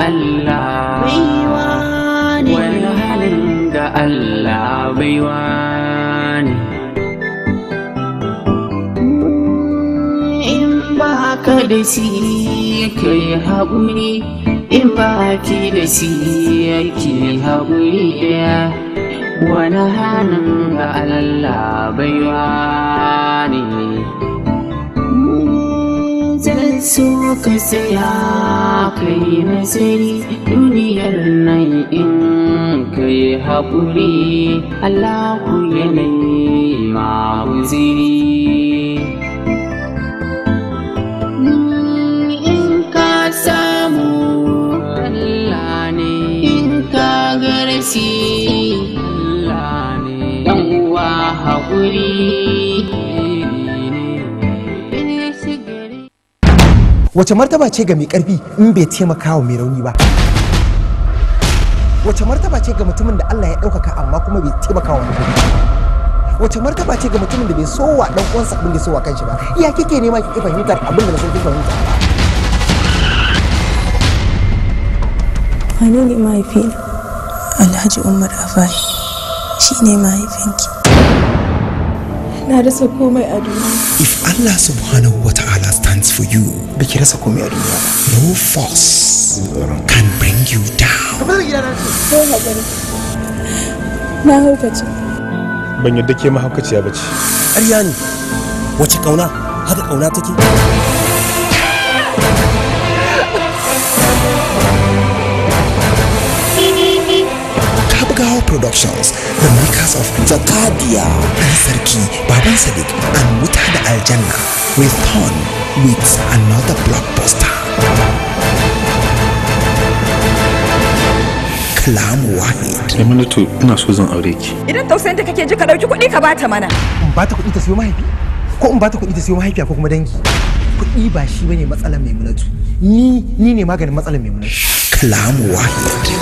Allah baiwa ne, wani halin ga Allah baiwa ne. In ba ka da shi kai haƙuri, in ba ki da shi ki haƙuri. Wani hannun ga Allah baiwa ne. Zan so ka tsaya kai nazari duniyar nan, in kai haƙuri Allahu yanayi ma uziri. In ka samu Allah ne, in ka garasi Allah ne, dan uwa haƙuri. Wace martaba ce ga mai karfi in bai taimaka wa mai rauni ba? Wace martaba ce ga mutumin da Allah ya ɗaukaka amma kuma bai taimaka wa mutum? Wace martaba ce ga mutumin da bai so wa ɗan uwansa abin da so wa kanshi ba? Ya kike nema kike fahimtar abin da na san kin fahimta? Wane ne mahaifina? Alhaji Umar Afai shi ne mahaifinki. Na rasa komai a duniya. If Allah subhanahu wa ta'ala stands for you, baki rasa komai a duniya ba. No force can bring you down. Na haukace. Ban yadda ke mahaukaciya ba ce. Ƙarya ne. Wace kauna? Haka kauna take? Kabgawa Productions, the makers of Zakadiya, Dan Sarki, Baban Sadiq, and Wuta da Aljanna, return with another blockbuster. Kalam Wahid. Maimunatu, ina so zan aure ki. Idan tausayin da kake ji ka dauki kuɗi ka bata mana. In bata kuɗi ta siyo mahaifi? Ko in bata kuɗi ta siyo mahaifiya ko kuma dangi? Kuɗi ba shi bane matsalar Maimunatu. Ni ne maganin matsalar Maimunatu. Kalam Wahid.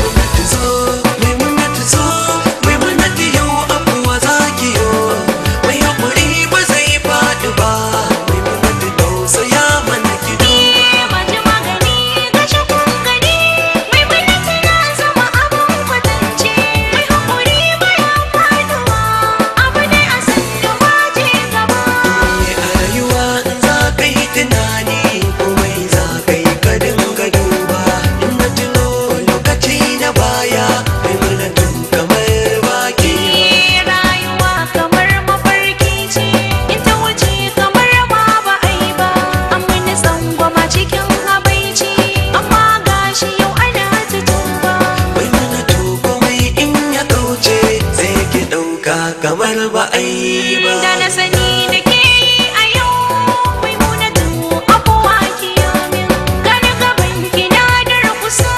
Kamar ba a yi ba. Da na sani da ke yi a yau, Maimunatu abuwa kiyamin. Gani gaban ki na durkusa,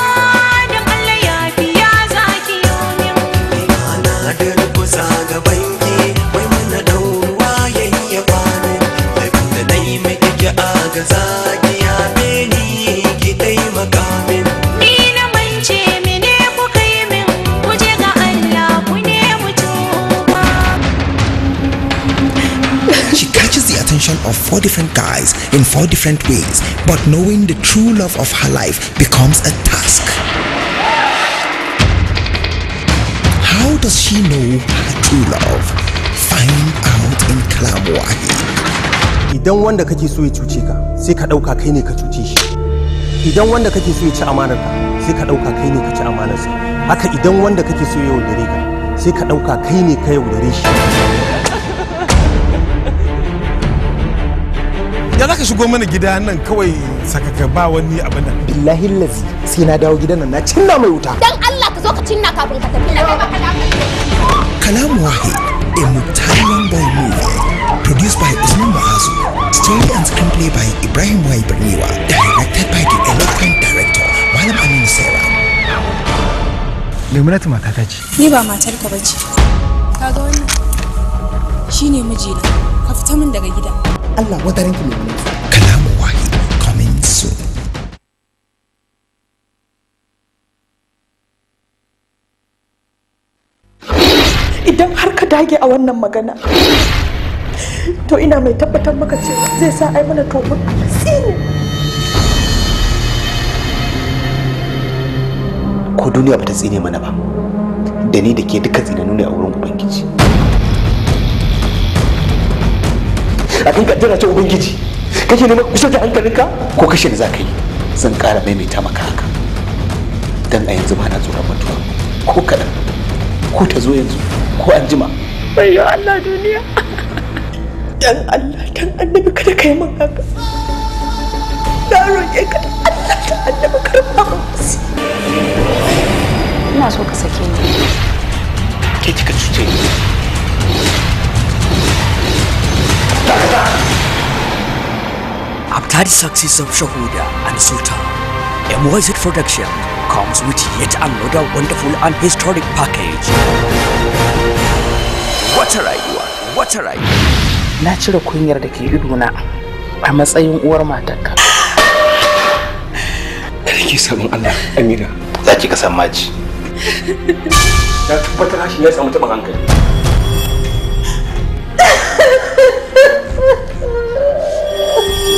don Allah ya fiya za ki yomin. Na durkusa gaban ki, Maimuna ɗauruwa yayyafa min. Laifin da na yi miki ki agaza ki yafe ni ki taimaka min. Ni na mance mene kuka yi min, ku je ga Allah ku nemi tuba. She catches the attention of 4 different guys in 4 different ways, but knowing the true love of her life becomes a task. How does she know her true love? Find out in Kalam Wahid. Idan wanda kake so ya cuce ka, sai ka ɗauka kai ne ka cuce shi. Idan wanda kake so ya ci amanar ka, sai ka ɗauka kai ne ka ci amanarsa. Haka idan wanda kake so ya yaudare ka, sai ka ɗauka kai ne ka yaudare shi. Ya za ka shigo mana gida nan kawai sakaka ba wani abin nan. Billahi lazi sai na dawo gidan nan na cinna mai wuta. Dan Allah ka zo ka cinna kafin ka tafi. Kalam Wahid, a Muktari Young Boy movie, produced by Usman Muazu, story and screenplay by Ibrahim Y. Berniwa, directed by the eloquent director Malam Aminu Sera. Maimunatu matata ce. Ni ba matarka ba ce. Ka ga wannan? Shine mijina. Ka fita min daga gida. Allah wataranki Maimunatu. Kalam Wahid coming soon. Idan har ka dage a wannan magana, to ina mai tabbatar maka cewa zai sa ai mana tofin asiri. Ko duniya bata tsine mana ba, da ni da ke duka tsinanu ne a wurin Ubangiji. Akan kaddara ta Ubangiji kake neman kusa da hankalinka ko kashe da za ka yi? Zan ƙara maimaita maka haka, dan a yanzu ba na tsoron mutuwa ko kaɗan, ko ta zo yanzu ko an jima. Bayyo Allah duniya, dan Allah dan annabi kada ka yi min haka. Na roƙe ka da Allah da annabi kar ka min. Ina so ka sake ni. Ke kika cuce ni. After the success of Shahuda and Sultan, MYZ Production comes with yet another wonderful and historic package. Wata rayuwa, wata rayuwa. Na cire kunyar da ke idona a matsayin uwar matarka. Kada ki sabon Allah, Amira. Za ki ka san maci. Na tabbatar Hashim ya samu taɓin hankali.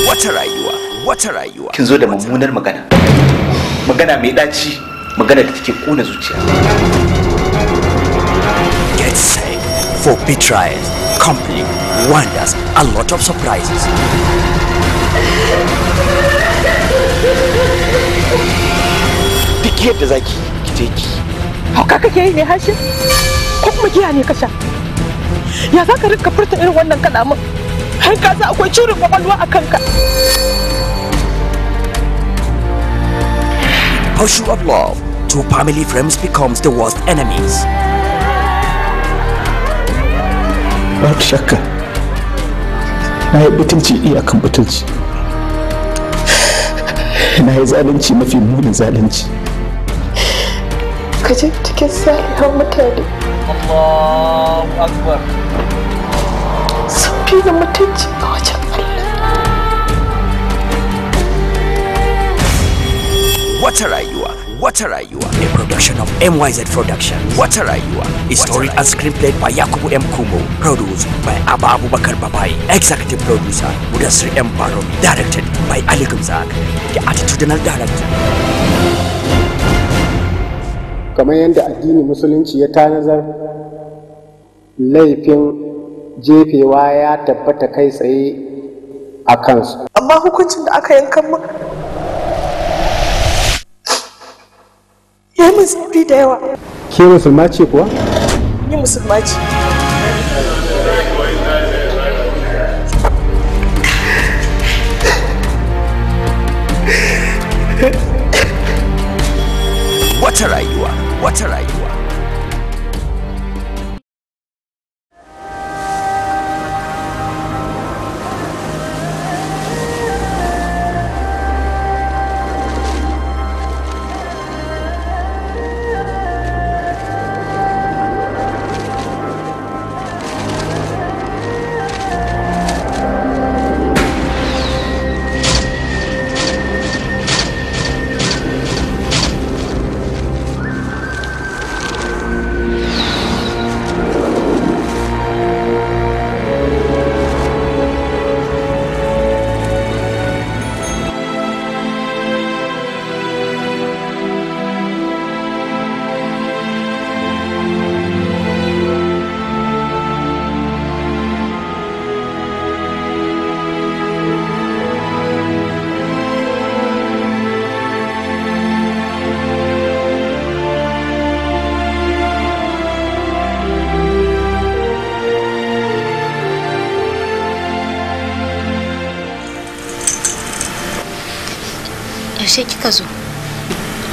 Wata rayuwa, wata rayuwa. Kin zo da mummunar magana. Magana mai ɗaci, magana da take ƙona zuciya. Get set for betrayals, conflict, wonders, a lot of surprises. Duk yadda zaki ki je ki. Hauka kake yi ne Hashim? Ko kuma giya ne ka sha? Ya za ka rinka furta irin wannan kalaman? Har ka sa akwai curin kwakwalwa a kanka. Pursuit of love, two family friends becomes the worst enemies. Babu shakka, na yi butulci iyakan butulci. Na yi zalunci mafi munin zalunci. Ka je cikin salihan mutane. Allahu Akbar. Sun fi da mutunci a wajen Allah. Wata rayuwa, wata rayuwa. A production of MYZ Production. Wata rayuwa. A story and screenplay by Yakubu M. Kumo. Produced by Abba Abubakar Babai. Executive producer Mudassir M. Baromi. Directed by Ali Gumzak. The attitudinal director. Kamar yadda addinin Musulunci ya tanazar, laifin jefewa ya tabbata kai tsaye a kansu. Amma hukuncin da aka yankan min ya yi min tsauri da yawa. Ke musulma ce kuwa? Ni musulma ce. Wata rayuwa, wata rayuwa. Yaushe kika zo?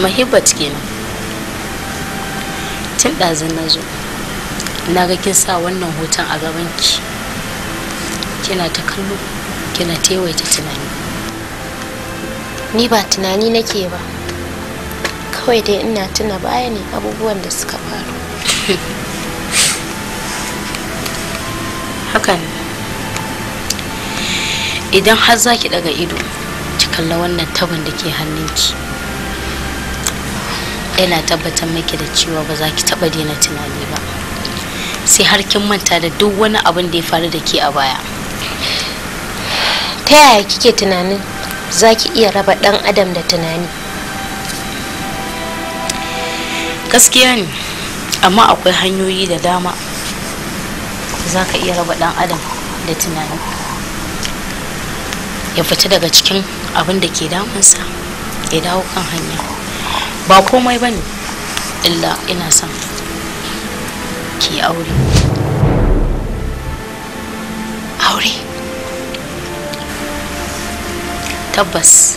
Mahibbat kenan. Tun ɗazun na zo, na ga kin sa wannan hoton a gabanki. Kina ta kallo, kina ta tunani. Ni ba tunani nake ba. Kawai dai ina tuna baya ne, abubuwan da suka faru. Haka ne. Idan har za ki ɗaga ido, ki kalla wannan tabon da ke hannunki, yana tabbatar miki da cewa ba za ki taɓa daina tunani ba, sai har kin manta da duk wani abin da ya faru da ke a baya. Ta yaya kike tunanin za ki iya raba ɗan adam da tunani? Gaskiya ne, amma akwai hanyoyi da dama za ka iya raba ɗan adam da tunani ya fita daga cikin abin da ke damunsa ya dawo kan hanya. Ba komai ba ne illa ina son ki aure. Aure? Tabbas,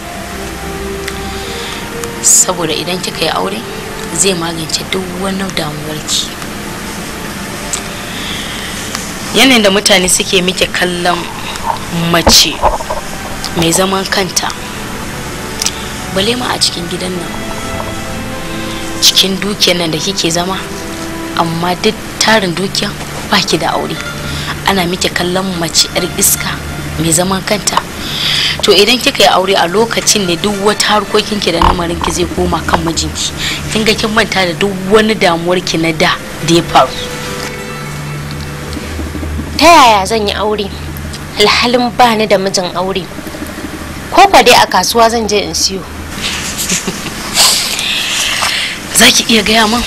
saboda idan kika yi aure zai magance duk wani damuwarki. Yanayin da mutane suke miki kallon mace mai zaman kanta, bale ma a cikin gidan nan, cikin dukiyar nan da kike zama, amma duk tarin dukiya baki da aure, ana miki kallon mace yar iska mai zaman kanta. To idan kika yi aure a lokacin ne duk wata harkokinki da lamarinki zai koma kan mijinki. Kin ga kin manta da duk wani damuwarki na da da ya faru. Ta yaya zan yi aure alhalin ba ni da mijin aure? Ko kwa dai a kasuwa zan je in siyo? Za ki iya gaya min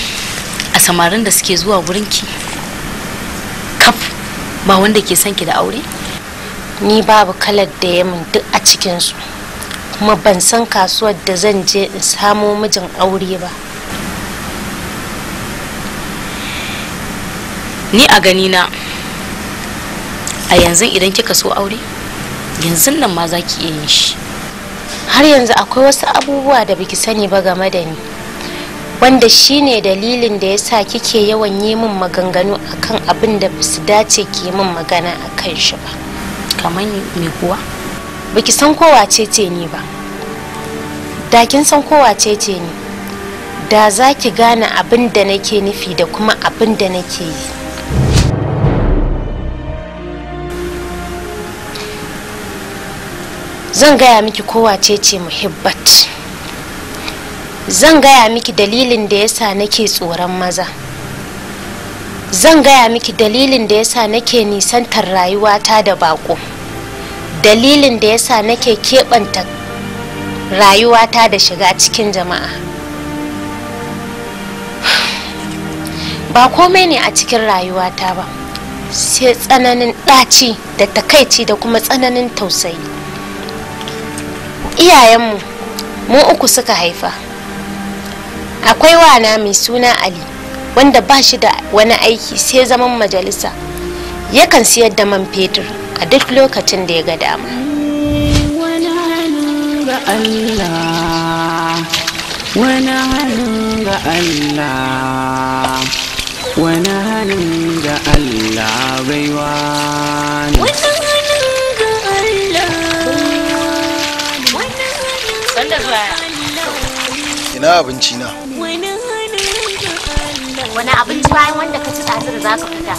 a samarin da suke zuwa wurinki kaf ba wanda ke son ki da aure? Ni babu kalar da ya min duk a cikinsu, kuma ban san kasuwar da zan je in samo mijin aure ba. Ni a ganina a yanzu idan kika so aure yanzu nan ma za ki iya yin shi. Har yanzu akwai wasu abubuwa da biki sani ba game da ni, wanda shine dalilin da yasa kike yawan yi min maganganu akan abin da basu dace ki yi min magana akan shi ba. Kamar me kuwa? Baki san ko wace ce ni ba. Da kin san ko wace ce ni, da za ki gane abin da nake nufi da kuma abin da nake yi. Zan gaya miki ko wace ce Muhibbat. Zan gaya miki dalilin da yasa nake tsoron maza. Zan gaya miki dalilin da yasa nake nisantar rayuwata da bako. Dalilin da yasa nake keɓanta rayuwata da shiga cikin jama'a. Ba komai ne a cikin rayuwata ba, sai tsananin ɗaci da takaici da kuma tsananin tausayi. Iyayenmu mu uku suka haifa. Akwai wana mai suna Ali, wanda ba shi da wani aiki sai zaman majalisa. Yakan siyar da man fetur a duk lokacin da ya ga dama. Wani hannun ga Allah, wani hannun ga Allah, wani hannun ga Allah baiwa ne. Wani hannun ga Allah, wani hannun Sanda zuwa. Ina abinci na? Wani hannun ga Allah. Wani abinci bayan wanda ka ci ɗazu da za ka fita?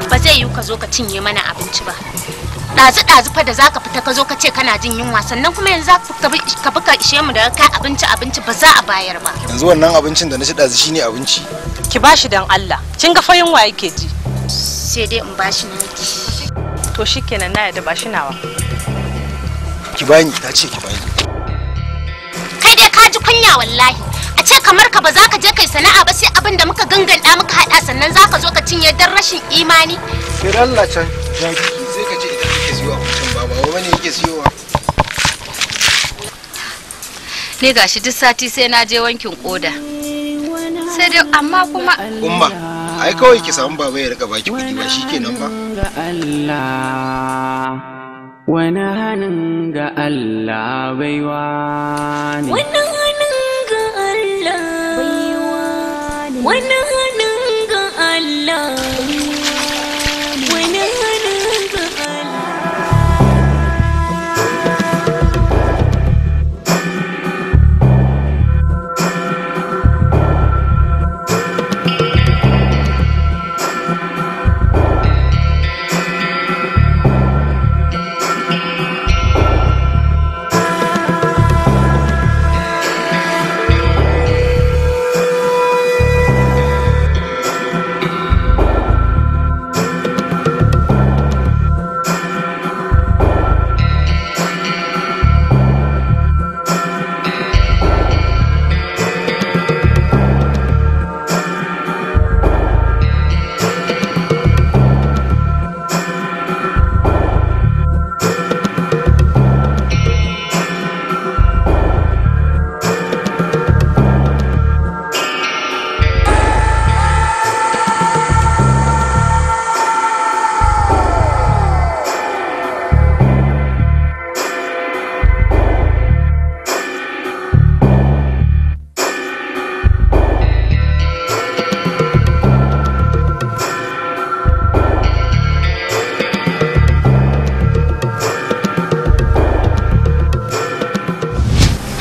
Ba zai yiwu ka zo ka cinye mana abinci ba. Ɗazu-ɗazu fa da za ka fita ka zo ka ce kana jin yunwa, sannan kuma yanzu za ka bi ka ishe mu da kai abinci abinci ba za a bayar ba. Yanzu wannan abincin da na ci ɗazu shine abinci. Ki bashi dan Allah, kin ga fa yunwa yake ji. Sai dai in bashi naki. To shikenan, na yarda, bashi nawa. Ki bani, ta ce ki bani. Kai dai ka ji kunya wallahi. A ce kamar ka ba za ka je kai sana'a ba sai abin da muka ganganta muka haɗa, sannan za ka zo ka cinye dan rashin imani. Ki ralla can jaki, sai ka ce idan kike siyo abincin ba ba bane yake siyowa. Ni gashi duk sati sai na je wankin koda. Sai dai amma kuma Umma, ai kawai ki samu baba ya rika baki kuɗi ba shikenan ba. Ga Allah, wani hannun ga Allah baiwa ne. Wani hannun ga Allah, wani hannun ga Allah, wani hannun ga Allah.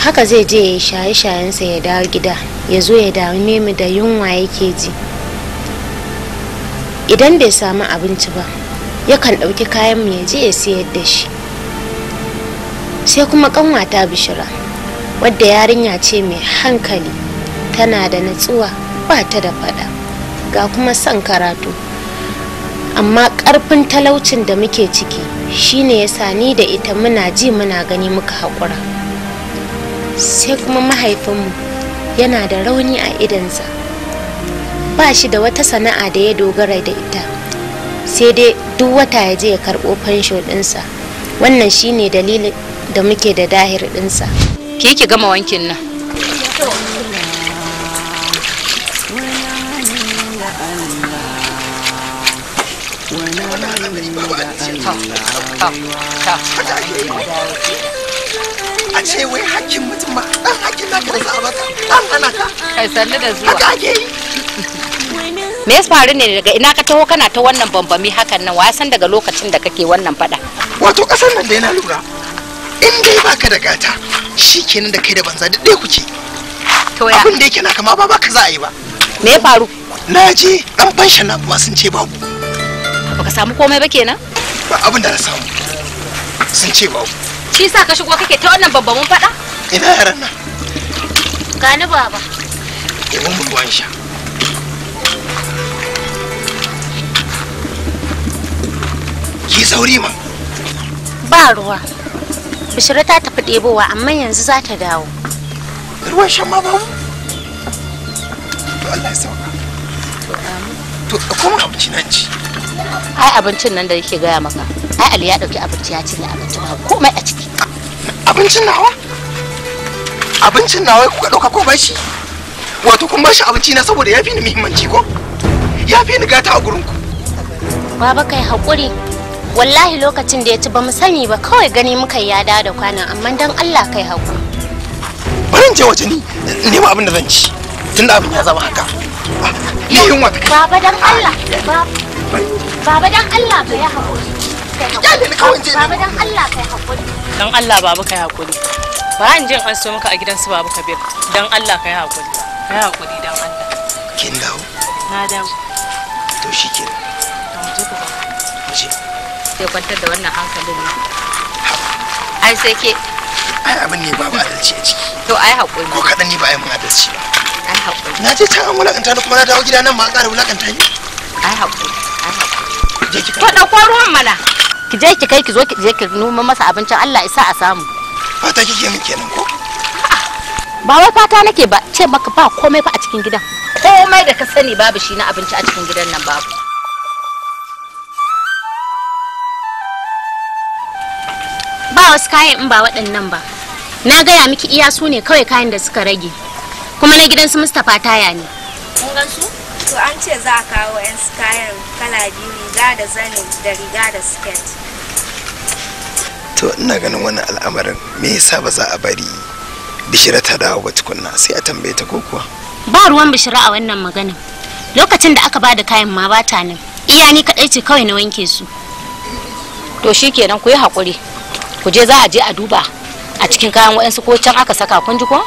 Haka zai je ya yi shaye-shayensa ya dawo gida, ya zo ya dame mu da yunwa yake ji. Idan bai samu abinci ba, yakan ɗauki kayan mu ya je ya siyar da shi. Sai kuma ƙanwata Bishira, wadda yarinya ce mai hankali, tana da natsuwa, ba ta da faɗa, ga kuma son karatu. Amma ƙarfin talaucin da muke ciki shine yasa ni da ita muna ji muna gani muka haƙura. Sai kuma mahaifinmu yana da rauni a idonsa, ba shi da wata sana'a da ya dogara da ita, sai dai duk wata ya je ya karɓo fansho ɗinsa. Wannan shine dalilin da muke da dahir ɗinsa. Ke ki gama wankin nan. A ce wai hakkin mutum ma dan hakkin naka da za a baka an hana ka. Kai sannu da zuwa. Haka ake yi. Me ya faru ne daga ina ka taho kana ta wannan bambami hakan nan? Wa san daga lokacin da kake wannan fada? Wato kasar nan da yana lura, in dai baka da gata shikenan da kai da banza duk ɗaya kuke. To ya abin da yake naka ma ba baka za a yi ba. Me ya faru? Na je dan fanshin na kuma sun ce babu. Baka samu komai ba kenan? Ba abin da na samu, sun ce babu. Shi sa ka shigo kake ta wannan babbamin fada? Ina yaran nan? Gani baba. Yabon mu ruwan sha. Ki sauri ma. Ba ruwa. Bishira ta tafi ɗebowa amma yanzu za ta dawo. Ruwan shan ma babu? To Allah ya sauka. To kuma abinci nan ci. Ai abincin nan da yake gaya maka, ai Ali ya ɗauki abinci ya cinye abinci ba komai a ciki. Abincin nawa? Abincin nawa kuka ɗauka ko bashi? Wato kun bashi abinci na saboda ya fi ni muhimmanci ko? Ya fi ni gata a gurin ku. Baba kai haƙuri. Wallahi lokacin da ya ci ba mu sani ba, kawai gani muka ya dawo da kwanan, amma dan Allah kai haƙuri. Bari in je waje ni nema abin da zan ci tunda abin ya zama haka. Ni yunwa ta kai. Baba dan Allah. Baba dan Allah kai haƙuri. Kyale ni kawai je. Baba dan Allah kai haƙuri. Dan Allah baba kai haƙuri. Ba in jin an so maka a gidan su Baba Kabir. Dan Allah kai haƙuri. Kai haƙuri dan Allah. Kin dawo? Na dawo. To shikenan. Mu je ku ba. Mu je. Sai kwantar da wannan hankalin ne. Ai sai ke. Ai abin ne babu adalci a ciki. To ai haƙuri. Ko kaɗan ni ba ai mun adalci ba. Ai haƙuri. Na je can an wulakanta ni kuma na dawo gida nan ma an ƙara wulakanta ni. Ai haƙuri. Ai haƙuri. Je ki To ɗauko ruwan mana. Ki je ki kai ki zo ki je ki noma masa abincin Allah isa a samu. Fata kike min kenan ko? Ba wai fata nake ba, ce maka ba komai fa a cikin gidan. Komai da ka sani babu shi na abinci a cikin gidan nan babu. Ba wasu kayan in ba waɗannan ba. Na gaya miki iya su ne kawai kayan da suka rage. Kuma na gidan su Mustapha taya ne. Kun gan su? To an ce za a kawo 'yan kayan kala biyu, riga da zani da riga da siket. To ina ganin wannan al'amarin me yasa ba za a bari Bishira ta dawo ba tukunna sai a tambaye ta ko kuwa? Ba ruwan Bishira a wannan maganin. Lokacin da aka bada kayan ma ba ta nan. Iya ni kaɗai ce kawai na wanke su. To shikenan ku yi haƙuri. Ku je za a je a duba a cikin kayan wa'ansu ko can aka saka, kun ji ko?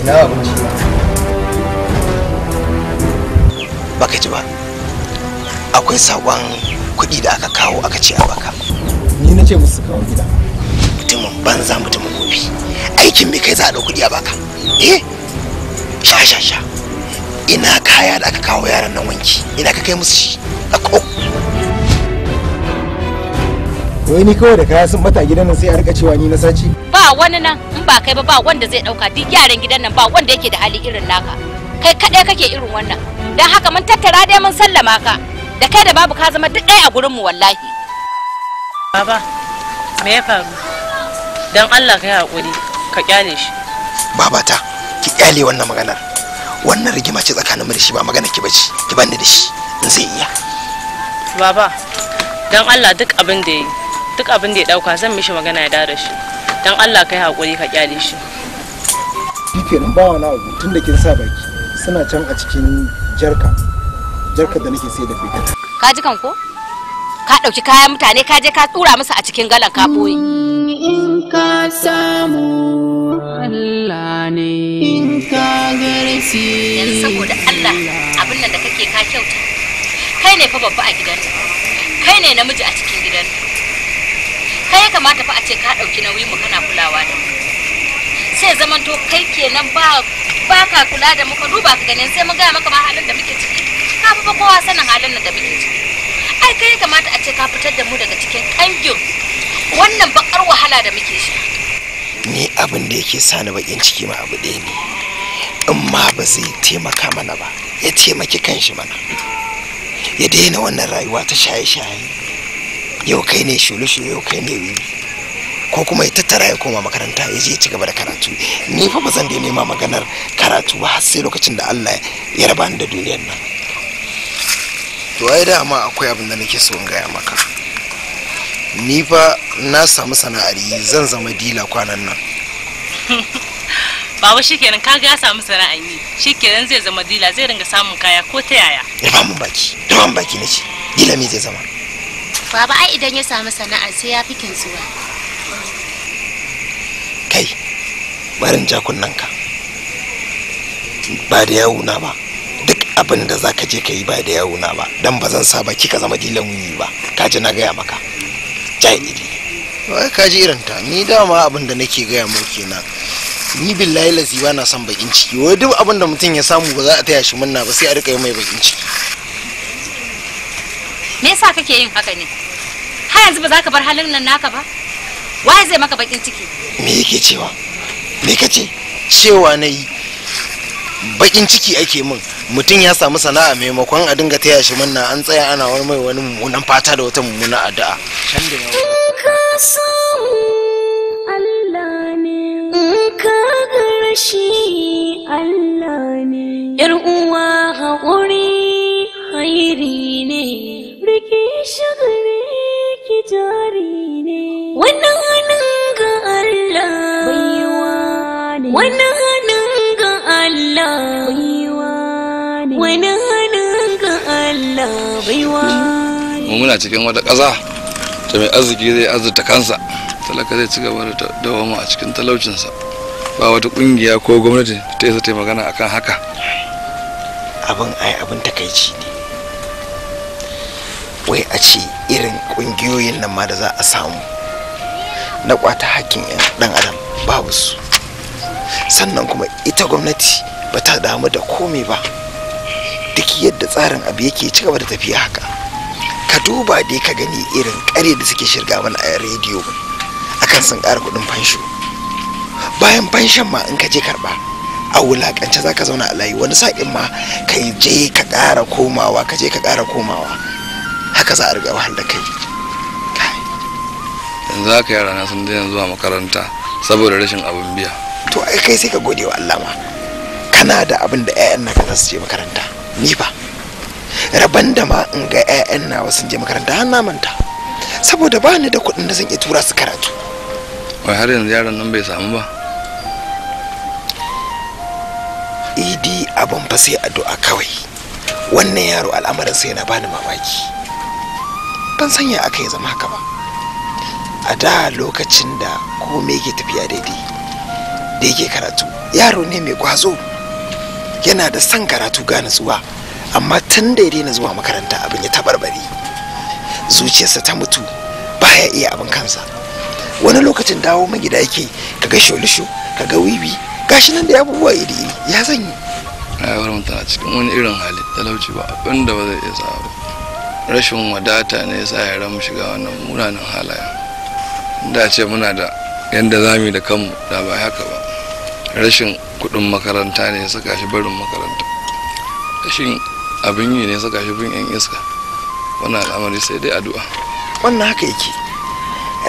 Ina abinci na? Baka ji ba. Akwai saƙon kuɗi da aka kawo aka ce a baka. Ni na ce musu kawo gida. Mutumin banza mutumin gobe. Aikin me kai za a ɗau kuɗi a baka? Eh? Sha sha sha. Ina kaya da aka kawo yaran nan wanki. Ina ka kai musu shi. Ɗauko. Wai ni kawai da kaya sun bata gidan nan sai a rika cewa ni na sace. Ba wani nan in ba kai ba ba wanda zai dauka, duk yaran gidan nan ba wanda yake da hali irin naka. Kai kadai kake irin wannan. Dan haka mun tattara dai mun sallama ka. Da kai da babu ka zama duk ɗaya a gurin mu wallahi. Baba, me ya faru? Dan Allah kai hakuri, ka kyale shi. Babata, ki kyale wannan maganar. Wannan rigima ce tsakaninmu da shi ba magana ki bace. Ki bani da shi in zai iya. Baba, dan Allah duk abin da yayi Duk abin da ya dauka zan mishi magana ya dawo da shi. Dan Allah kai hakuri ka kyale shi. Shikenan, ba wani abu, tun da kin sa baki. Suna can a cikin jarka, jarkar da nake sai da fetur. Ka ji kan ko? Ka dauki kayan mutane ka je ka tura musu a cikin galan ka boye. In ka samu Allah ne, in ka garsi. Yanzu saboda Allah abin nan da kake ka kyauta. Kai ne fa babba a gidan nan. Kai ne namiji a cikin gidan nan. Kai ya kamata fa a ce ka dauki nauyin mu kana kulawa da mu. Sai zamanto kai kenan ba ka kula da mu, ka duba ka ganin sai mun gaya maka ma halin da muke ciki. Ka fi kowa sanin halin da muke ciki. Ai kai ya kamata a ce ka fitar da mu daga cikin kangin wannan bakar wahala da muke sha. Ni abin da yake sani bakin ciki ma abu ɗaya ne, in ma ba zai taimaka mana ba ya taimaki kanshi mana, ya daina wannan rayuwa ta shaye-shaye. Yau kai ne shulu-shulu, yau kai ne wiwi, ko kuma ya tattara ya koma makaranta ya je ya ci gaba da karatu. Ni fa ba zan daina ma maganar karatu ba har sai lokacin da Allah ya raba ni da duniyar nan. To ai dama akwai abin da nake so in gaya maka. Ni fa na samu sana'ar yi, zan zama dila kwanan nan. Baba shikenan, kaga ya samu sana'ar yi, shikenan zai zama dila, zai ringa samun kaya ko ta yaya. Rufa mun baki, rufa mun baki nace. Dila me zai zama? Baba ai idan ya samu sana'a sai ya fi kintsuwa. Kai, barin jakunan ka. Ba da yawuna ba. Duk abin da zaka je ka yi ba da yawuna ba, dan ba zan sa baki ka zama dilan wuyi ba. Ka ji na gaya maka. Jahili. Wai ka ji irin ta, ni dama abin da nake gaya mu kenan. Ni billahi lazi ba na son bakin ciki. Wai duk abin da mutum ya samu ba za a taya shi murna ba, sai a rika yi mai bakin ciki. Me yasa kake yin haka ne? Har yanzu ba za ka bar halin nan naka ba? Waye zai maka bakin ciki? Me yake cewa? Me kace? Cewa na yi bakin ciki ake min. Mutum ya samu sana'a, maimakon a dinga taya shi murna an tsaya ana wani mai wani mummunan fata da wata mummunan addu'a. In ka samu Allah ne, in ka garshi Allah ne, yar uwa haƙuri hairi ne, rike shi gare ki jari ne. Wannan hannun ga Allah baiwa ne, wannan hannun ga Allah baiwa ne, wannan hannun ga Allah baiwa ne. Mu muna cikin wata ƙasa ta mai arziki zai azurta kansa, talaka zai ci gaba da dawama a cikin talaucinsa. Ba wata ƙungiya ko gwamnati ta isa ta yi magana akan haka. Abin ai abin takaici ne. Wai a ce irin ƙungiyoyin nan ma da za a samu na ƙwata hakkin ɗan adam babu su. Sannan kuma ita gwamnati ba ta damu da komai ba. Duk yadda tsarin abu yake ci gaba da tafiya haka. Ka duba dai ka gani irin ƙare da suke shirga mana a rediyo akan sun ƙara kuɗin fansho. Bayan fanshon ma in ka je karɓa a wulaƙance za ka zauna a layi, wani sa'in ma ka je ka ƙara komawa, ka je ka ƙara komawa, haka za a riga wahal da kai. Yanzu haka yara na sun daina zuwa makaranta saboda rashin abin biya. To ai kai sai ka gode wa Allah ma, kana da abin da 'ya'yan naka za su je makaranta. Ni ba rabon da ma in ga 'ya'yan nawa sun je makaranta har na manta, saboda ba ni da kuɗin da zan iya tura su karatu. Wai har yanzu yaron nan bai samu ba? Idi abin fa sai addu'a kawai. Wannan yaro al'amarin sai yana bani mamaki. Ban san ya aka yi zama haka ba. A da lokacin da komai yake tafiya daidai, da yake karatu, yaro ne mai kwazo, yana da son karatu ga nutsuwa, amma tun da ya daina zuwa makaranta abin ya tabarbare, zuciyarsa ta mutu, baya iya abin kansa. Wani lokacin dawo magida yake, kaga sholisho, kaga wiwi, gashi nan da abubuwa iri iri. Ya zan yi? Rayuwar mu tana cikin wani irin hali, talauci ba abin da ba zai iya sa ba. Rashin wadata ne ya sa yaran mu shiga wannan munanan halayen. Da ce muna da yanda za mu yi da kanmu da ba haka ba. Rashin kuɗin makaranta ne ya saka shi barin makaranta. Rashin abin yi ne ya saka shi bin 'yan iska. Wannan al'amari sai dai addu'a. Wannan haka yake.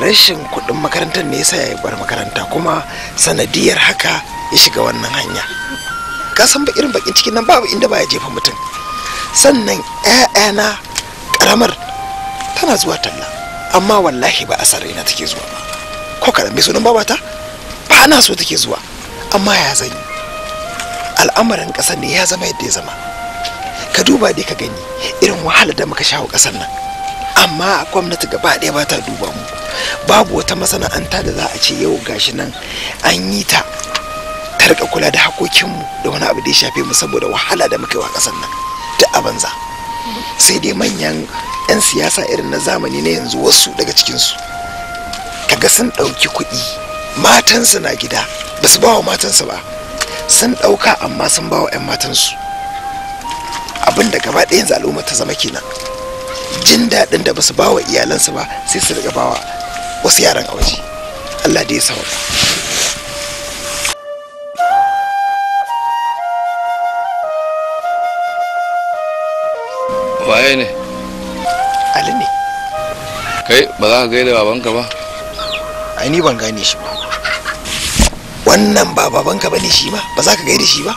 Rashin kuɗin makarantar ne yasa ya bar makaranta, kuma sanadiyar haka ya shiga wannan hanya. Ka san ba irin bakin cikin nan babu inda baya jefa mutum. Sannan 'ya'yana karamar tana zuwa talla, Amma wallahi ba a san raina take zuwa ba. Ko kaɗan mai sunan babata? Ba ana so take zuwa. Amma ya zan yi? Al'amarin ƙasar ne ya zama yadda ya zama. Ka duba dai ka gani irin wahala da muka shawo ƙasar nan. Amma gwamnati gaba ɗaya ba ta duba mu. Babu wata masana'anta da za a ce yau gashi nan an yi ta ta rika kula da hakokinmu da wani abu da ya shafe mu saboda wahala da muka yi wa ƙasar nan duk a banza. Sai dai manyan 'yan siyasa irin na zamani na yanzu wasu daga cikinsu kaga sun ɗauki kuɗi, matansu na gida ba su ba wa matansu ba, sun ɗauka amma sun ba wa 'yan matansu. Abin da gaba ɗaya yanzu al'umma ta zama kenan, jin daɗin da ba su ba wa iyalansu ba sai su riga ba wa wasu yaran a waje. Allah da ya sauka. Waye ne? Ali ne. Kai ba za ka gaida babanka ba? Ai ni ban gane shi ba. Wannan ba babanka bane shi ba, ba za ka gaida shi ba?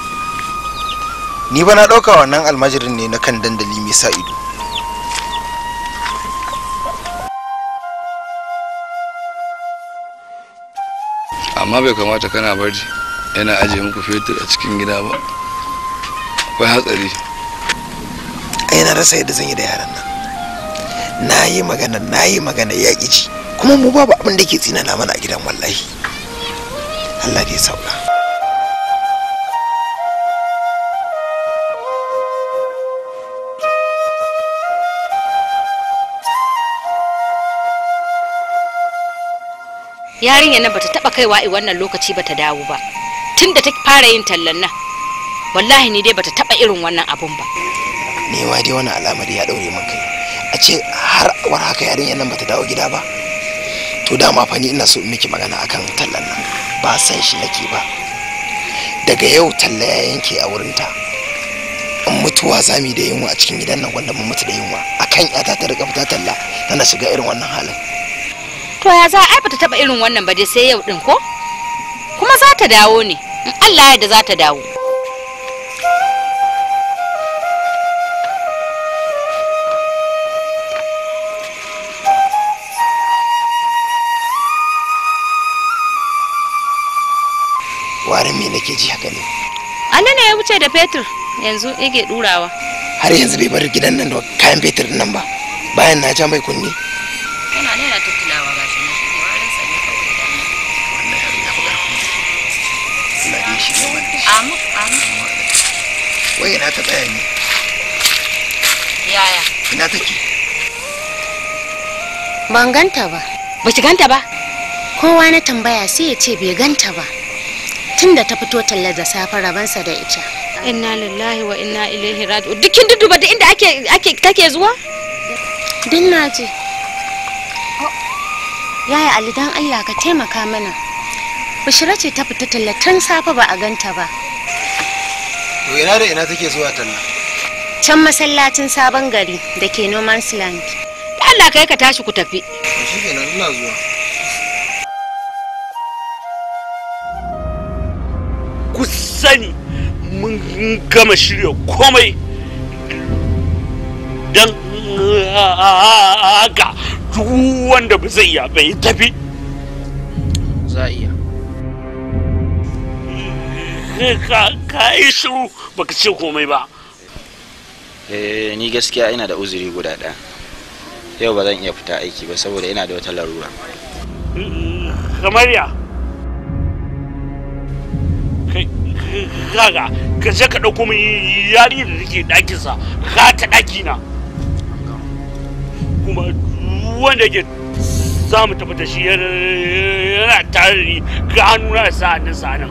Ni ba na ɗauka wannan almajirin ne na kan dandali mai sa ido. Amma bai kamata kana bari yana ajiye muku fetur a cikin gida ba. Akwai hatsari. Ai na rasa yadda zan yi da yaran nan. Na yi magana ya ƙi ji. Kuma mu babu abin da ke tsinana mana a gidan wallahi. Allah da ya sauka. Yarinyar nan bata taba kaiwa i wannan lokaci bata dawo ba. Tunda ta fara yin tallan nan. Wallahi ni dai bata taba irin wannan abun ba. Ni ma dai wannan al'amari ya daure min kai. A ce har war haka yarinyar nan bata dawo gida ba. To dama fa ni ina so in miki magana akan tallan nan. Ba san shi nake ba. Daga yau talla ya yanke a wurinta. In mutuwa zami da yunwa a cikin gidan nan wanda mun mutu da yunwa. Akan yata ta riga fita talla tana shiga irin wannan halin. To ya za ai bata taba irin wannan ba dai sai yau din ko? Kuma za ta dawo ne. In Allah ya yarda za ta dawo. Warin me nake ji haka ne? Allah ne ya wuce da fetur yanzu yake durawa. Har yanzu bai bar gidan nan da kayan fetur nan ba. Bayan na ja mai kunne. Yana ne na tattalawa gashi ne shi ne warin sa ne kawai da. Wannan yaro ya fi ƙarfin. Allah dai shi ne wannan. Amu amu. Wai ina ta tsaya ne? Yaya? Ina take? Ban ganta ba. Ba ki ganta ba? Kowa na tambaya sai ya ce bai ganta ba. Tunda ta fito talla da safe rabansa da ita. Inna lillahi wa inna ilaihi raji'un. Duk kin dudduba duk inda ake take zuwa? Din na je. Yaya Ali dan Allah ka taimaka mana. Bishira ce ta fita talla tun safe ba a ganta ba. To ina da ina take zuwa talla? Can masallacin sabon gari da ke No Man's Land. Da Allah kai ka tashi ku tafi. To shikenan ina zuwa. Ku sani mun gama shirya komai don haka duk wanda ba zai iya bai tafi. Za iya. Ka yi shiru baka ce komai ba. Eh ni gaskiya ina da uzuri guda ɗaya. Yau ba zan iya fita aiki ba saboda ina da wata larura. Kamar ya? Kaga ka je ka ɗauko min yari da take ɗakinsa ka ta ɗakina. Kuma wanda ke za mu tafi da shi yana tare da ni ga hannuna da sa'annin sa'anan.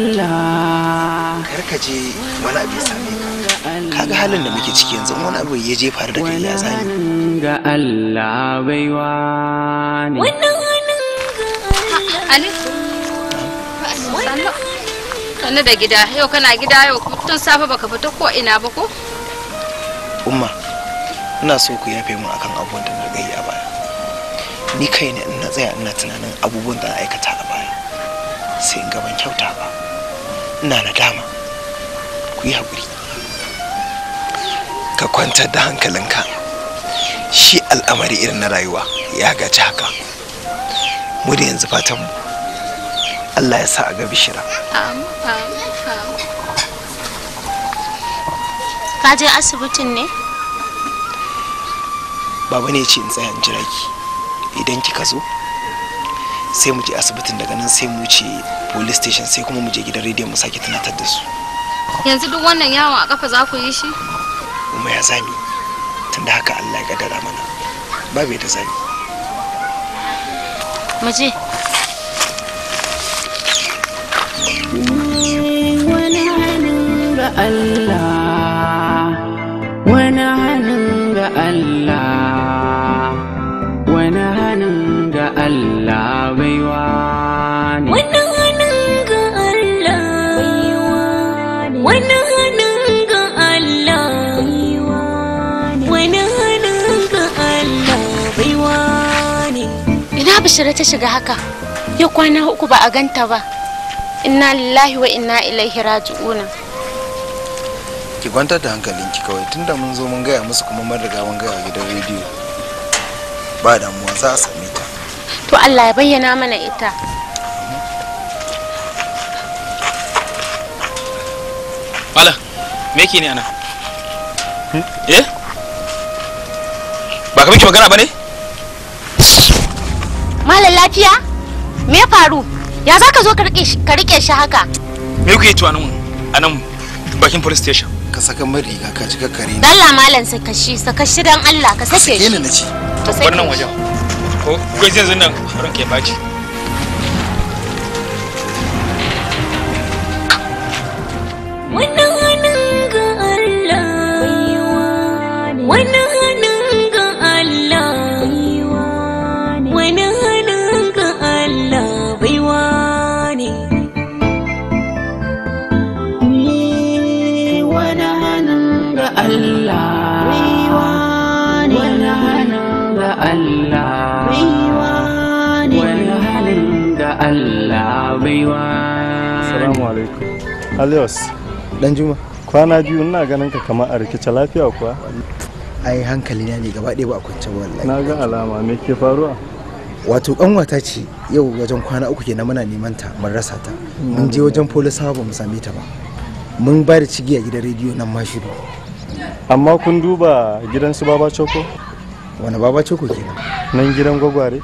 Allah. Kar ka je wani abu ya same ka. Kaga halin da muke ciki yanzu wani abu ya je faru da kai ya zami. Ga Allah baiwa ne. Ali. Sannu da gida, yau kana gida yau tun safe baka fita ko ina ba ko? Umma, ina so ku yafe min akan abubuwan da na gayi a baya. Ni kai ne ina tsaya ina tunanin abubuwan da na aikata a baya, sai in gaban kyauta ba. Ina nadama. Ku yi haƙuri. Ka kwantar da hankalinka. Shi al'amari irin na rayuwa ya gaji haka. Mu da yanzu fatan mu Allah ya sa a ga Bishira. Ka je asibitin ne? Baba ne ya ce in tsaya in jira ki. Idan kika zo sai mu je asibitin, daga nan sai mu wuce police station, sai kuma mu je gidan rediyon mu sake tunatar da su. Yanzu duk wannan yawon a kafa za ku yi shi? Kuma ya zami, tunda haka Allah ya kaddara mana, babu yadda zami. Mu je. Wani hannun ga Allah, wani hannun ga Allah, wani hannun ga Allah baiwa ne. Wani hannun ga Allah, wani hannun ga Allah, wani hannun ga Allah baiwa ne. Ina Bishira ta shiga haka? Yau kwana 3 ba a ganta ba. Inna lillahi wa inna ilaihi raji'una. Ki kwantar da hankalinki kawai, tunda mun zo mun gaya musu kuma mun riga mun gaya wa gidan rediyo. Ba damuwa, za a same ta. To Allah ya bayyana mana ita. Malam, me yake ne ana? Eh? Ba ka miki magana ba ne? Malam lafiya? Me ya faru? Ya za ka zo ka rike shi haka? Me kuke ci a nan bakin police station? Ka saka min riga ka ci kare ni. Allah malam saka shi dan Allah ka sake shi. Sake ni nace. Wannan wajen. Ko kai yanzu nan ranka ya baci. Wannan hannun ga Allah, wannan hannun ga Allah, wannan hannun ga Allah baiwa ne. Wani hannun ga Allah, wani hannun ga Allah, wani hannun ga Allah baiwa. Assalamu alaikum. Alios. Dan Juma. Kwana biyu ina ganin ka kamar a rikice, lafiya kuwa? Ai hankali na ne gaba ɗaya ba a kwance ba wallahi. Na ga alama, me ke faruwa? Wato kanwata ce yau wajen kwana 3 kenan muna neman ta mun rasa ta. Mun je wajen polisawa ba mu same ta ba. Mun ba da cigiya gidan rediyo nan ma shiru. Amma kun duba gidan su Baba Choko? Wani Baba Choko kenan? Nan gidan gwagware?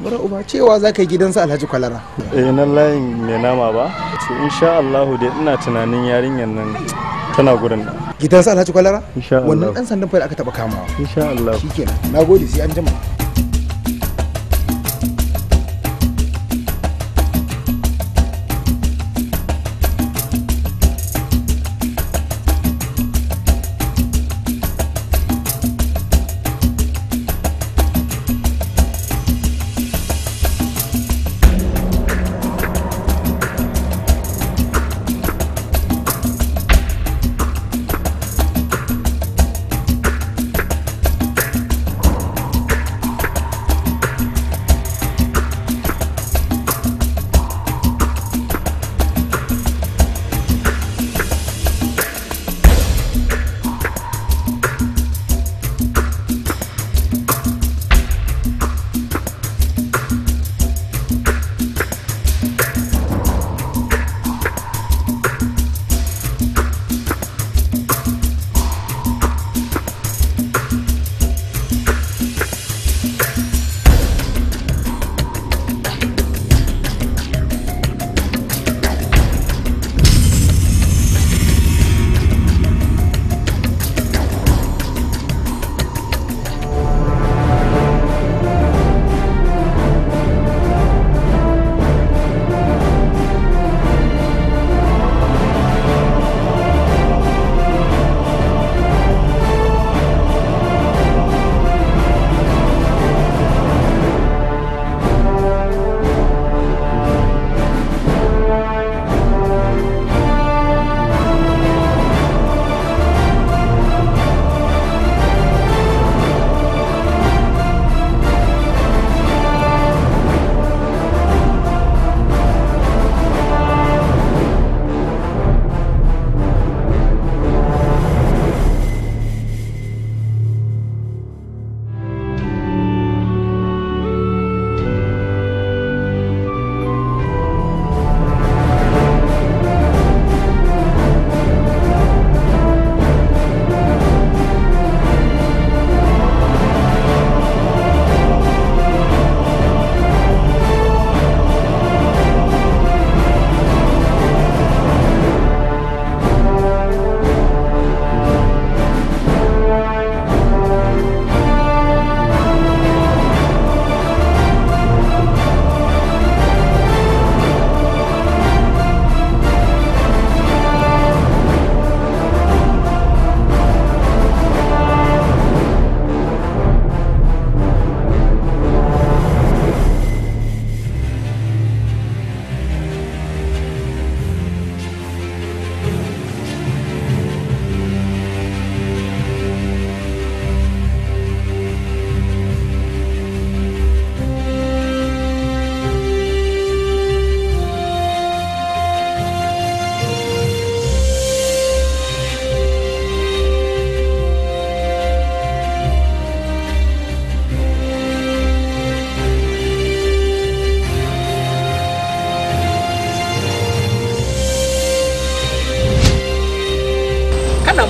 Mura uba cewa za ka yi gidansu Alhaji Kwalara. Eh, nan layin mai nama ba. To insha Allah dai ina tunanin yarinyar nan tana gurin nan. Gidansu Alhaji Kwalara? Insha Allah. Wannan dan sandan fa da aka taba kamawa. Insha Allah. Shikenan. Nagode, sai an jima.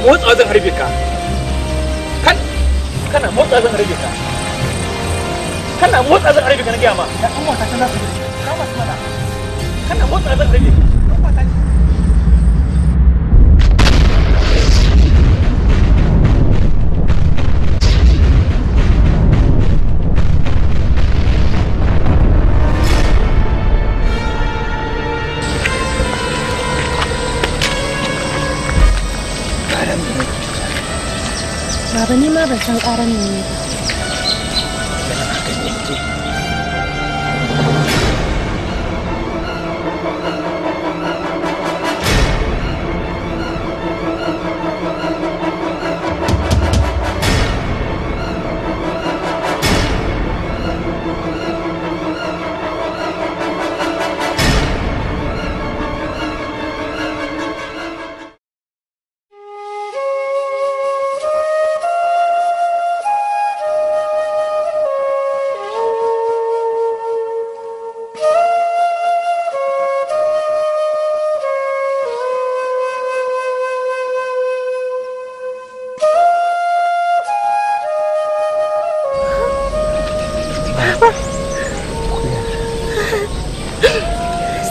motsa zan harbe ka. Kana motsa zan harbe ka. Kana motsa zan harbe ka na gaya ma. Ya kan wata ta nasu. Kama su mana. Kana motsa zan harbe ka. Baba ni ma ban san ƙaran ne ba.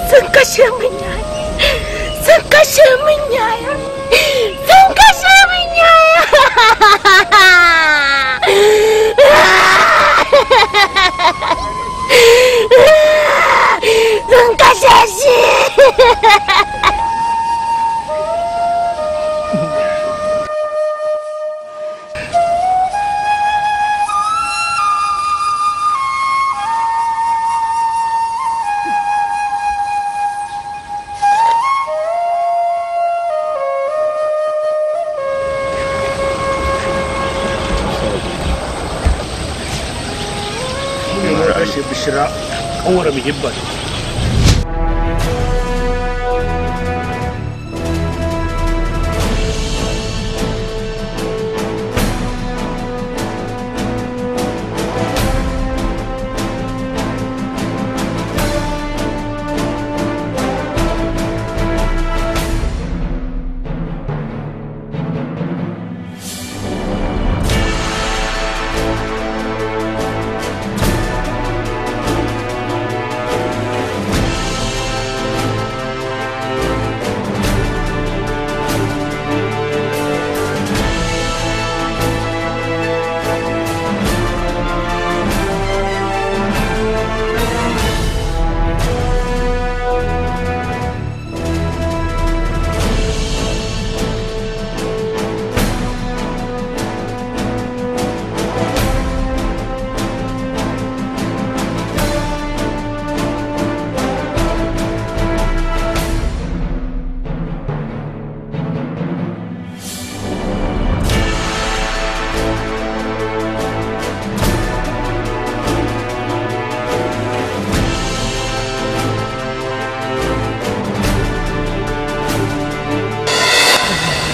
Sun kashe min yaya. Sun kashe min yaya. Sun kashe min yaya. Sun kashe shi. Bishira kanwar muhibbat.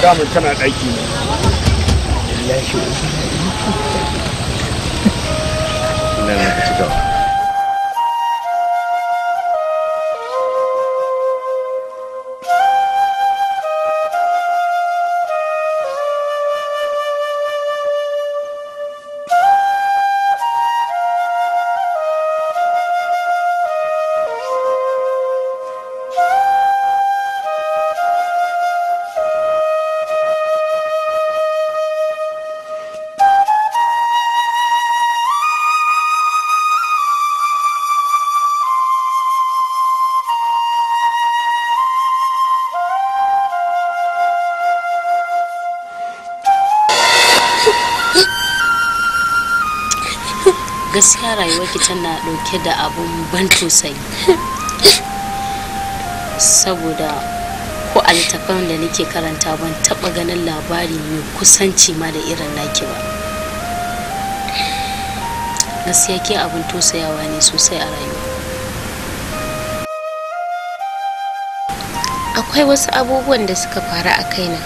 Damun tana ɗaki ne. Ina nan ka ci gaba. Gaskiya rayuwarki tana dauke da abun ban tausayi, saboda ko a littattafan da nake karanta ban taba ganin labari mai kusanci ma da irin naki ba. Gaskiya ke abun tausayawa ne sosai a rayuwa. Akwai wasu abubuwan da suka faru a kaina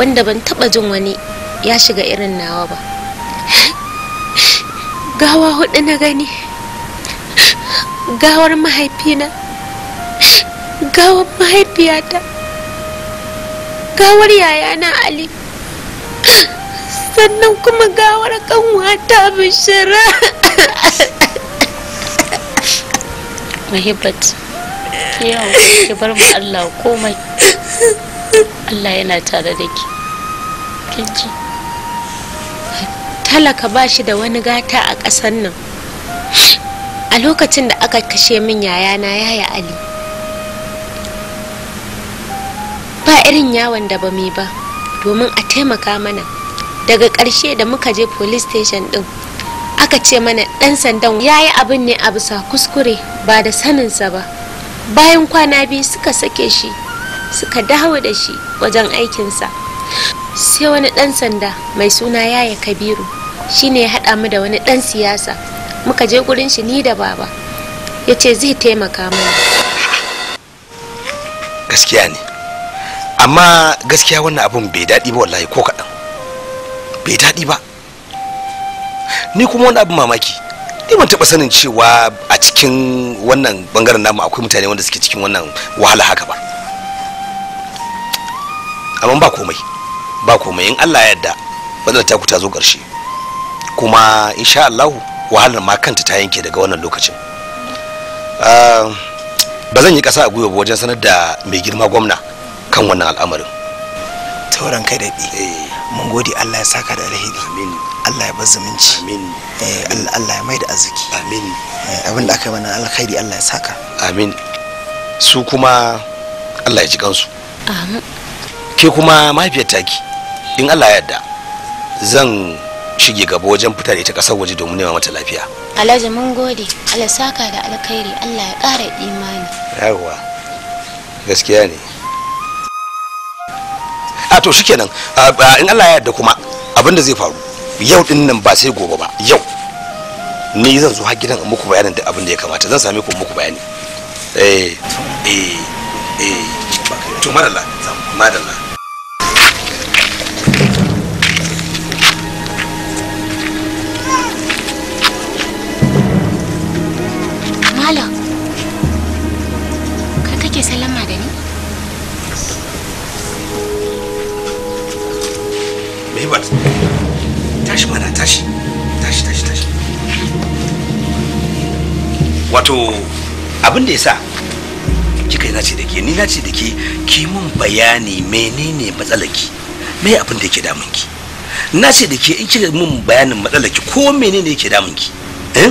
wanda ban taba jin wani ya shiga irin nawa ba. Gawa hudu na gani, gawar mahaifina, gawar mahaifiyata, gawar yayana Ali, Sannan kuma gawar kanwata Bishira. Muhibbat, ki yawo ki bar mu Allah komai. Allah yana tare da ki. Kin ji? Talaka ba shi da wani gata a ƙasar nan. A lokacin da aka kashe min yayana Yaya Ali, ba irin yawon da ba mu ba domin a taimaka mana. Daga ƙarshe da muka je police station ɗin, aka ce mana ɗan sandan ya yi abin ne a bisa kuskure ba da saninsa ba. Bayan kwana 2 suka sake shi, suka dawo da shi wajen aikinsa. Sai wani ɗan sanda mai suna Yaya Kabiru shine ya haɗa mu da wani ɗan siyasa. Muka je gurin shi ni da baba, ya ce zai taimaka mana. Gaskiya ne, amma gaskiya wannan abun bai daɗi ba wallahi, ko kaɗan bai daɗi ba. Ni kuma wani abin mamaki, ni ban taɓa sanin cewa a cikin wannan bangaren namu akwai mutane wanda suke cikin wannan wahala haka ba. Amma ba komai, ba komai, in Allah ya yarda matsalar ta ku ta zo ƙarshe, kuma insha Allah wahalar ma kanta ta yanke daga wannan lokacin. Ba zan yi ƙasa a gwiwa ba wajen sanar da mai girma gwamna kan wannan al'amarin. Tauran kai daɗi, mun gode. Allah ya saka da alheri. Amin. Allah ya bar zumunci. Amin. Allah ya mai da arziki. Amin. Abin da aka yi mana alkhairi Allah ya saka. Amin. Su kuma Allah ya ji kansu. Amin. Ke kuma mahaifiyar taki, in Allah ya yarda zan shige gaba wajen fita da ita kasar waje domin nema mata lafiya. Alhaji mun gode, Allah saka da alkhairi, Allah ya ƙara imani. Yawwa, gaskiya ne. A to shikenan, in Allah ya yarda kuma abin da zai faru yau din nan ba sai gobe ba, yau ni zan zo har gidan in muku bayanin duk abin da ya kamata, zan same ku in muku bayani. Eh eh eh, to madalla madalla. Malam, kai kake sallama da ni? Muhibbat, tashi mana, tashi, tashi, tashi, tashi. Wato abin da ya sa kika yi nace da ke, ni nace da ke ki mun bayani menene matsalarki, me abin da yake damun ki. Nace da ke in kika mun bayanin matsalarki ko menene yake damun ki, eh?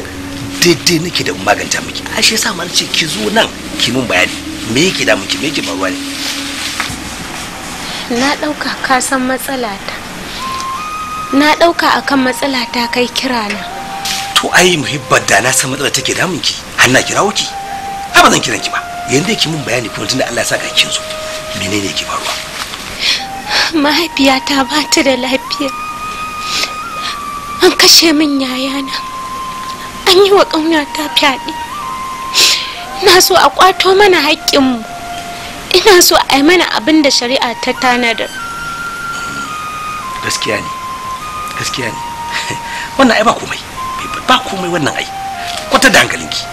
Daidai nake da maganta miki. A shi yasa ma nace ki zo nan ki mun bayani me yake damun ki, me yake faruwa ne. Na ɗauka ka san matsalata. Na ɗauka akan matsalata kai kira na. To ai Muhibbat, da na san matsalar take damun ki har na kirawo ki, ai ba zan kiran ki ba. Yanzu ki mun bayani kuma tunda Allah ya saka kin zo, menene yake faruwa? Mahaifiyata ba ta da lafiya. An kashe min yayana. An yi wa ƙaunata fyaɗe. Ina so a ƙwato mana haƙƙinmu. Ina so a yi mana abin da shari'a ta tanadar. Gaskiya ne, gaskiya ne. Wannan ai ba komai, ba komai wannan ai. Kwata da hankalinki.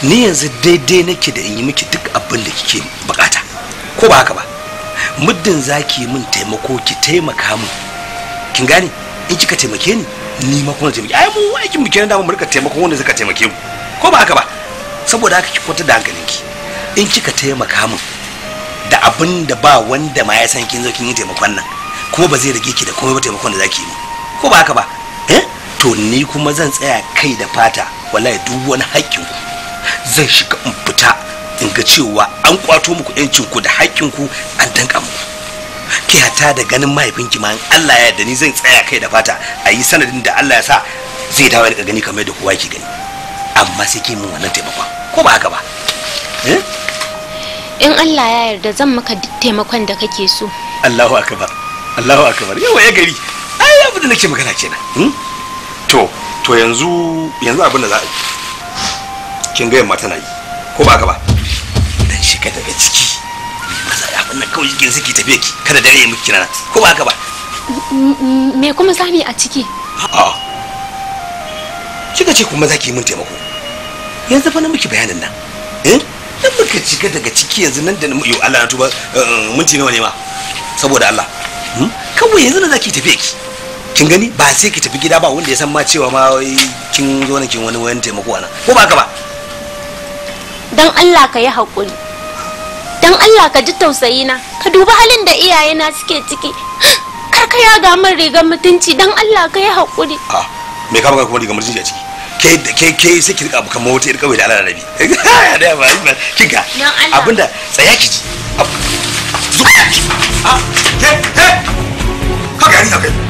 Ni yanzu daidai nake da in yi miki duk abin da kike bukata, ko ba haka ba? Muddin za ki min taimako, ki taimaka min. Kin gane? In kika taimake ni, ni ma kuma taimake. Ai mu aikin mu kenan da mu rika taimakon wanda suka taimake mu, ko ba haka ba? Saboda haka ki kwata da hankalinki. In kika taimaka min da abin da ba wanda ma ya san kin zo kin yi taimakon nan, kuma ba zai rage ki da komai ba taimakon da zaki yi, ko ba haka ba? Eh, to ni kuma zan tsaya kai da fata, wallahi duk wani haƙƙin ku zan shiga in fita in ga cewa an kwato muku yancin ku da haƙƙin ku an danka muku. Ki hata da ganin mahaifinki ma in Allah ya yarda ni zan tsaya kai da fata a yi sanadin da Allah ya sa zai dawo ya rika gani kamar yadda kowa yake gani. Amma sai ki min wannan taimakon, ko ba haka ba? Eh? In Allah ya yarda zan maka duk taimakon da kake so. Allahu akbar, Allahu akbar. Yawa ya gari, ai abin da nake magana kenan. To to yanzu yanzu abin da za a yi, kin ga yamma tana yi, ko ba haka ba? Dan shiga daga ciki maza abin nan kawai kin saki tafiye ki, kada dare ya miki kirana, ko ba haka ba? Me kuma sami a ciki? A'a, kika ce kuma za ki yi min taimako. Yanzu fa na miki bayanin nan, eh? Dan muka shiga daga ciki yanzu nan da yo Allah na tuba, minti nawa ne ma? Saboda Allah, kawai yanzu na zaki tafiye ki. Kin gani ba sai ki tafi gida ba wanda ya san ma cewa ma kin zo ne kin wani wayan taimako anan, ko ba haka ba? Dan Allah ka yi haƙuri, dan Allah ka ji tausayina, ka dubi halin da iyayena suke ciki. Kar ka yaga min rigar mutunci, dan Allah ka yi haƙuri. A me ka baka kuma rigar mutunci a ciki? Ke ke sai ki rika abu kamar wata irin kawai da Allah rabi. Da ba kin ga abinda tsaya ki ji. Zo a ke ke ka gani kai.